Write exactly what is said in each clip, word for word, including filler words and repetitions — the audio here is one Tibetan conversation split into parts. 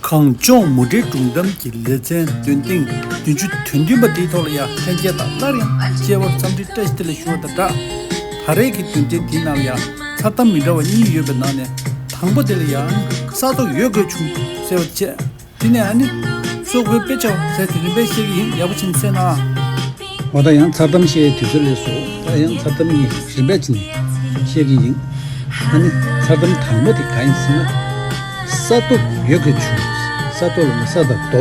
གངས་ལྗོངས་མུ་འབྲེལ་སྒྲུང་གཏམ་གྱི་ལེ་ཚན་འདོན་ཐེངས་བདུན་ཅུ་དོན་བདུན་པ་འདིའི་ཐོག་ལ་ཡང་ལྷན་རྒྱས་དང་སླར་ཡང་མཇལ་བར་འཚམས་འདྲི་བཀྲ་ཤིས་བདེ་ལེགས་ཞུ་བ་དང་སྦྲགས། ད་རེས་ཀྱི་འདོན་ཐེངས་འདིའི་ནང་ལ་ཡང་མཚར་གཏམ་མི་འདྲ་བ་གཉིས་ཡོད་པའི་ནང་ནས་དང་པོ་དེ་ལ་ཡང་ས་རྡོ་ཡོད་དགོས་བྱུང་ཟེར་བ་བཅས། དེ་ནས་ཨ་ནི་སོག་པོའི་དཔེ་ཆ་ཟེར་དེ་རིམ་པས་བཤད་ཀྱི་ཡིན། ཡག་པོ་བྱས་ནས་གསན་ཨ། འོ་ད་ཡང་མཚར་གཏམ་བཤད་དུས་ཚོད་སླེབས་སོང་། ད་ཡང་མཚར་གཏམ་གཉིས་རིམ་པས་བྱས་ནས་བཤད་ཀྱི་ཡིན། ཨ་ནི་མཚར་གཏམ་དང་པོ་དེ་གང་ཡིན་ཟེར་ན། ས་རྡོ་ཡོད་དགོས་བྱུང་། ས་རྡོ་ལ་ནི་ས་དང་རྡོ་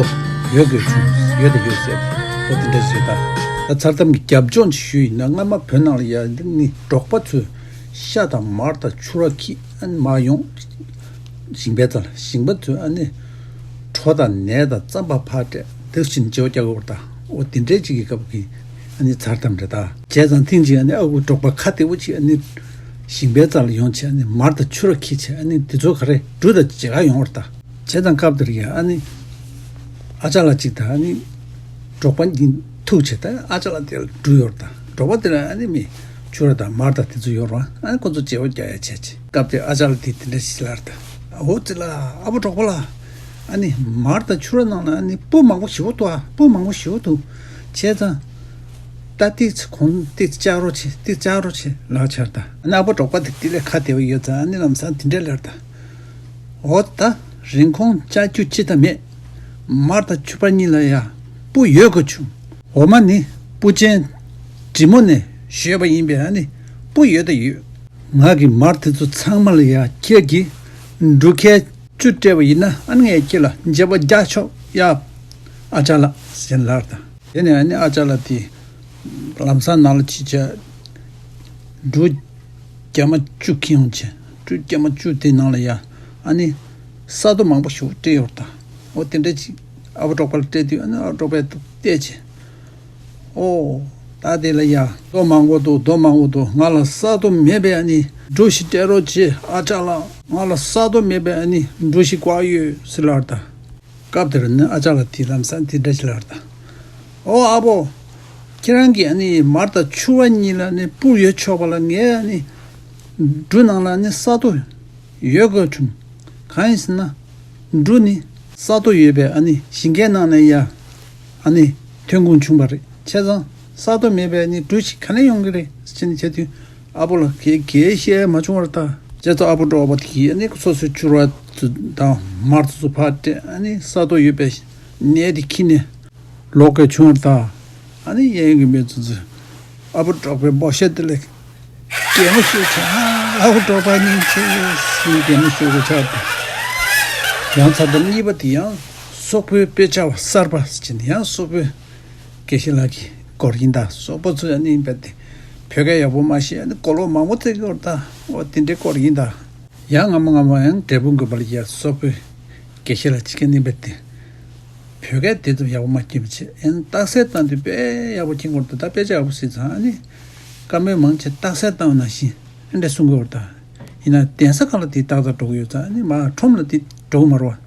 ཡོད་དགོས་བྱུང་། ཡོད་དང་ཡོད་ཟེར། འོ་དེ་འདྲ་ཞིག་རེད། ད་ད་མཚར་གཏམ་གྱི་རྒྱབ་ལྗོངས་ཅིག་ཞུས་ཡིན་ན། སྔ་མ་བོད་ནང་ལ་ཡ་འདི་ནི་འབྲོག་པ་ཚོས་ཤ་དང་མར་དང་ཕྱུར་ར་ཁྱེར་ཨ་ནི་མར་ཡོང་། ཞིང་པའི་རྩ་ལ། ཞིང་པ་ཚོས་ཨ་ནི་གྲོ་དང་ནས་དང་རྩམ་པ་ཕར་སྤྲད། དེ་བཞིན་བརྗེ་པོ་རྒྱག་གི་ཡོད་རེད་ད། འོ་དེ་འདྲའི་ཅིག་གི་སྐབས་ཀྱི་ཨ་ནི་མཚར་གཏམ་རེད་ད། བྱས་ཙང་ཐེངས་གཅིག་ཨ་ནི་ཨ་ཁུ་འབྲོག་པ་ཁ་བདེ་པོ་ཅིག་ཨ་ནི་ཞིང་པའི་རྩ་ལ་ཡོང་བྱས། ཨ་ནི་མར་དང་ཕྱུར་ར་ཁྱེར་བྱས། ཨ་ནི་དེ་ཚོ་ག་རེ་འབྲུ་དང་མཇལ་ཁ་ཡོང་བ་རེད་ད། བྱས་ཙང་སྐབས་དེར་ཡ་ཨ་ནི་ཨ་ཅག་ལགས་གཅིག་དང་ཨ་ནི་འབྲོག་པ་གཉིས་ཐུག་བྱས། ད་ཨ་ཅག་ལགས་དེ་ལ་འབྲུ་ཡོད་རེད་ད། འབྲོག་པ་དེ་ལ་ཨ་ནི་མི་ཕྱུར་ར་དང་མར་དང་དེ་ཚོ་ཡོད་རེད། ཨ་ནི་ཁོ་ཚོ་བརྗེ་པོ་རྒྱག་ཡ་བྱས་བྱས། སྐབས་དེར་ཨ་ཅག་ལགས་དེས་དེ་འདྲ་ཞིག་ལབ་རེད་ད། འོ་ཙི་ལ་ཨ་ཕོ་འབྲོག་པ་ལགས། ཨ་ནི་མར་དང་ཕྱུར་ར་ནང་ལ་ཨ་ནི་སྤུ་མང་པོ་ཞེ་པོ་འདུག་ཨ། སྤུ་མང་པོ་ཞེ་པོ་འདུག། བྱས་ཙང་ད་ཏིག་ཙི་གོང་ཏིག་ཙི་བཅག་རོགས་བྱེད། ཏིག་ཙི་བཅག་རོགས་བྱེད་ལབ་བྱས་རེད་ད། ཨ་ནི་ཨ་ཕོ་འབྲོག་པ་དེ་དེ་ལས་ཁ་བདེ་པོ་ཡོད་ཙང་། ཨ་ནི་ལམ་སང་དེ་འདྲ་ལབ་རེད་ད། འོ་ད་རིན་གོང་བཅག་རྒྱུ་ཅི་ལྟར་མེད། མར་དང་ཕྱུར་ར་གཉིས་ལ་ཡ་སྤུ་ཡོད་དགོས་བྱུང་། འོ་མ་ནི་སྤུ་ཅན་འབྲི་མོ་ནས་བཞོས་པ་ཡིན་པས། ཨ་ནི་སྤུ་ཡོད་དང་ཡོད། ང་གིས་མར་དེ་ཚོ་ཚང་མ་ལ་ཡ་ཁྱེད་ཀྱིས་འབྲུ་ཁལ་བཅུ་སྤྲད་པ་ཡིན་ན། ཨ་ནི་ངས་ཁྱེད་ལ་བརྗེ་པོ་རྒྱག་ཆོག་ཡ། ཨ་ཅག་ལགས་ཟེར་ལབ་རེད་ད། དེ་ནས་ཨ་ནི་ཨ་ཅག་ལགས་དེ་ལམ་སང་ནང་ལ་ཕྱིན་བྱས་འབྲུ་རྒྱ་མ་བཅུ་ཁྱེར་ཡོང་བྱས། འབྲུ་རྒྱ་མ་བཅུ་དེ་ནང་ལ་ཡ་ཨ་ནི་ས་རྡོ་མང་པོ་ཞིག་སྤྲད་ཡོད་རེད་ད། འོ་དེ་འདྲ་ཅིག་ཨ་ཕོ་འབྲོག་པ་ལ་སྤྲད་དུས། ཨ་ནི་ཨ་ཕོ་འབྲོག་པས་བལྟས་བྱས། ཨོ། ད་དེ་ལ་ཡ་རྡོ་མང་པོ་འདུག། རྡོ་མང་པོ་འདུག། ང་ལ་ས་རྡོ་མེད་པས་ཨ་ནི་འབྲུ་ཞིག་སྤྲད་རོགས་བྱེད་ཨ་ཅག་ལགས། ང་ལ་ས་རྡོ་མེད་པས་ཨ་ནི་འབྲུ་ཞིག་དགོས་ཡོད་ཟེར་ལབ་རེད་ད། སྐབས་དེར་ནི་ཨ་ཅག་ལགས་དེས་ལམ་སང་དེ་འདྲ་ཞིག་ལབ་རེད་ད། ཨོ་ཨ་ཕོ། ཁྱེད་རང་གིས་ཨ་ནི་མར་དང་ཕྱུར་ར་གཉིས་ལ་ནི་སྤུ་ཡོད་ཆོག་པ་ལ། ངས་ཨ་ནི་འབྲུ་ནང་ལ་ནི་ས་རྡོ་ཡོད་དགོས་བྱུང་། གང་ཡིན་ཟེར་ན་འབྲུ་ནི་ས་རྡོ་ཡོད་པས་ཨ་ནི་ཞིང་ཁའི་ནང་ནས་ཡ་ཨ་ནི་ཐོན་ཁུངས་བྱུང་བ་རེད། བྱས་ཙང་ས་རྡོ་མེད་པས་ཨ་ནི་འབྲུ་ཞིག་ག་ནས་ཡོང་གི་རེད་ཟེར་ནས་བྱས་དུས། ཨ་ཕོ་ལ་ག་ག་བཤད་མ་བྱུང་བ་རེད་ད། བྱས་ཙང་ཨ་ཕོ་འབྲོག་པ་དེ་གིས་ཨ་ནི་སོ་སོའི་ཕྱུར་ར་དང་མར་དེ་ཚོ་ཕར་སྤྲད། ཨ་ནི་ས་རྡོ་ཡོད་པའི་ནས་དེ་ཁྱེར་ནས་ལོག་གི་བྱུང་བ་རེད་ད། ཨ་ནི་གཡས་གཡོན་གྱི་མི་ཚོ་ཚོས་ཨ་ཕོ་འབྲོག་པའི་འབོད་ཤ་དེ་ལ་གད་མོ་ཤོར་བྱས། ཨ་ཕོ་འབྲོག་པ་སྙིང་རྗེ་ཟེར་ནས་གད་མོ་ཤོར་གི་ཆགས་ཏེ། ཡང་མཚར་གཏམ་གཉིས་པ་དེ་ཡང་སོག་པོའི་དཔེ་ཆ་བ་གསར་པ་ཟེར་ནས། ཡང་སོག་པོའི་དགེ་བཤེས་ལགས་ཀྱིས་བསྐུར་ཡིན་ད། སོག་པོ་ཚོས་ཨ་ནི་རྦད་དེ་བོད་སྐད་ཡག་པོ་མ་ཤེས། ཨ་ནི་གོ་ལོག་མང་པོ་བཙལ་གི་ཡོད་རེད་ད། འོ་དེ་འདྲའི་བསྐུར་ཡིན་ད། ཡང་སྔ་མོ་སྔ་མོ་ཡང་འབྲས་སྤུངས་དགོན་པ་ལ་ཡ་སོག་པོའི་དགེ་བཤེས་ལགས་གཅིག་གིས་ཨ་ནི་རྦད་དེ་བོད་སྐད་དེ་ཙམ་ཡག་པོ་མ་སྐྱོན་པ་བྱས། ཨ་ནི་རྟགས་གསལ་བཏང་དུས་དཔེ་ཡག་པོ་སྐྱོན་གི་ཡོད་རེད་ད། དཔེ་ཆ་ཡག་པོ་གཟིགས་ཙང་། ཨ་ནི་བཀའ་མོལ་མང་ཆེ་རྟགས་གསལ་བཏང་བ་ནང་བཞིན་ཨ་འདྲ་གསུང་གི་ཡོད་རེད་ད། ཡིན་ན་གདན་ས་ཁག་ལ་དེ་ཏག་ཏག་འགྲོ་གི་ཡོད་ཙང་། ཨ་ནི་མར་ཁྲོམ་ལ་དེ་འགྲོ་གི་མ་རེད་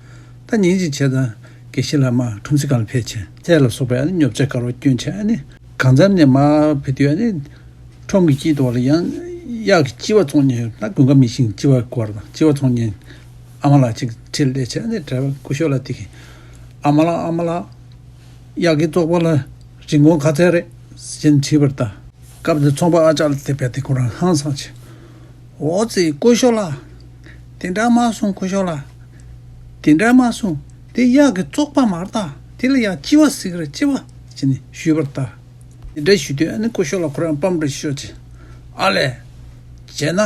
པ། ད་ཉིན་གཅིག་བྱས་ཙང་དགེ་བཤེས་ལགས་མར་ཁྲོམ་གཟིགས་སྒང་ལ་ཕེབས་བྱས། ཚལ་ལ་སོགས་པའི་ཨ་ནི་ཉོ་ཆ་དཀར་པོ་སྐྱོན་བྱས། ཨ་ནི་གང་འཚམ་ནས་མར་ཕེབས་དུས་ཨ་ནི་ཁྲོམ་གྱི་དཀྱིལ་ཐོག་ལ་ཡང་གཡག་གི་ལྕི་བ་བཙོང་མཁན་ཡོད། ད་དགུན་ཁ་མི་ཤིང་ལྕི་བ་དགོས་རེད་ད། ལྕི་བ་བཙོང་མཁན་ཨ་མ་ལགས་གཅིག་འཁྲིས་ལ་སླེབས་བྱས། ཨ་ནི་འབྲས་སྐུ་ཞབས་ལགས་དེ་གིས། ཨ་མ་ལགས། ཨ་མ་ལགས། གཡག་གི་བཙོག་པ་ལ་རིན་གོང་ག་ཚད་རེད་ཟེར་ནས་དྲིས་པ་རེད་ད། སྐབས་དེར་ཚོང་པ་ཨ་ཅག་ལགས་དེ་རྦད་དེ་ཁོ་རང་ཧང་སངས་བྱས། འོ་ཙི། སྐུ་ཞབས་ལགས། དེ་འདྲ་མ་གསུང་། སྐུ་ཞབས་ལགས། དེ་འདྲ་མ་གསུང་། དེ་གཡག་གི་བཙོག་པ་མ་རེད་ད། དེ་ལ་ཡ་ལྕི་བ་ཟེར་གི་རེད། ལྕི་བ་ཟེར་ནས་ཞུས་པ་རེད་ད། དེ་འདྲ་ཞུ་དུས་ཨ་ནི་སྐུ་ཞབས་ལགས་ཁོ་རང་པམ་རེ་ཤོར་བྱས། ཨ་ལས། བྱས་ན་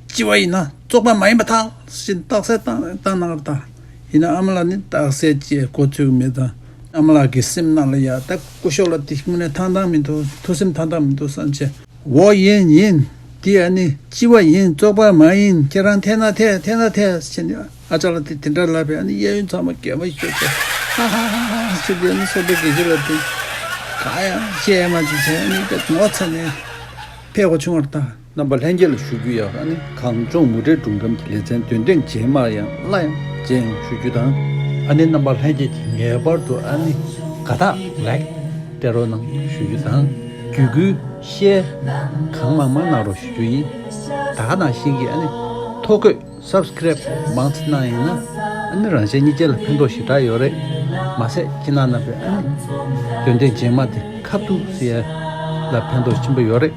ལྕི་བ་ཡིན་ན་བཙོག་པ་མ་ཡིན་པར་ཐལ་ཟེར་རྟགས་གསལ་བཏང་བཏང་གནང་བ་རེད་ད། ཡིན་ན་ཨ་མ་ལགས་ནི་རྟགས་གསལ་ཅིག་གོ་ཚོད་མེད་ཙང་། ཨ་མ་ལགས་ཀྱི་སེམས་ནང་ལ་ཡ། ད་སྐུ་ཞབས་ལགས་དེ་དངོས་གནས་ཐང་ཐང་མི་འདུག། ཐུགས་སེམས་ཐང་ཐང་མི་འདུག་བསམ་བྱས། འོ་ཡིན་ཡིན། དེ་ཨ་ནི་ལྕི་བ་ཡིན། བཙོག་པ་མ་ཡིན། ཁྱེད་རང་འཐེན་ན་འཐེན། འཐེན་ན་འཐེན་ཟེར་ནས་ཨ་ཅག་ལགས་དེ་དེ་འདྲ་ལབ་པས། ཨ་ནི་གཡས་གཡོན་ཚང་མ་གད་མོ་ཤོར་བྱས། ཧ་ཧ་ཧ་ཧ་ཟེར་ཏེ། ཨ་ནི་སོག་པོའི་དགེ་བཤེས་ལགས་དེ་གང་ཡང་བཤད་ཡ་མ་བྱུང་བྱས། ཨ་ནི་དཔེ་ངོ་ཚ་ནས་ཕེབས་དགོས་བྱུང་བ་རེད་ད། རྣམ་པ་ལྷན་རྒྱས་ལ་ཞུ་རྒྱུ་ཡོད། ཨ་ནི་གངས་ལྗོངས་མུ་འབྲེལ་སྒྲུང་གཏམ་གྱི་ལེ་ཚན་འདོན་ཐེངས་རྗེས་མར་ཡང་སླར་ཡང་མཇལ་ཡོང་ཞུ་རྒྱུ་དང་། ཨ་ནི་རྣམ་པ་ལྷན་རྒྱས་ཀྱིས་ངེས་པར་དུ་ཨ་ནི་དགའ་རྟགས་ལའིཀ་སྤྲད་རོགས་གནང་ཞུ་རྒྱུ་དང་། བརྒྱུད་སྐུལ་ཤེར་གང་མང་མང་གནང་རོགས་ཞུ་རྒྱུ་ཡིན། ད་ག་ནང་བཞིན་གྱི་ཨ་ནི་ཐོ་འགོད་སབ་སི་ཀེ་རེབ་མང་ཙམ་གནང་ཡིན་ན། ཨ་ནི་རང་གཞན་གཉིས་ཀ་ལ་ཕན་ཐོགས་ཞེ་དྲག་ཡོད་རེད། མ་ཟད་ཁྱེད་རང་རྣམ་པས་ཨ་ནི་དོན་ལྡན་རྗེས་མ་དེ་ཁ་ཐུག་ཟེར་ཡ་ལ་ཕན་ཐོགས་ཆེན་པོ་ཡོད་རེད།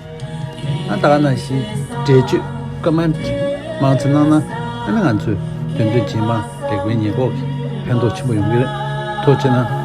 ཨ་ད་ག་ནང་བཞིན་འགྲེལ་བརྗོད་ཀོ་མེན་ཊི་མང་ཙམ་གནང་ན། ཨ་ནི་ང་ཚོས་དོན་ལྡན་རྗེས་མ་རེག་པའི་ཉེས་འགོག་གི་ཕན་ཐོགས་ཆེན་པོ་ཡོང་གི་རེད། ཐུགས་རྗེ་གནང་།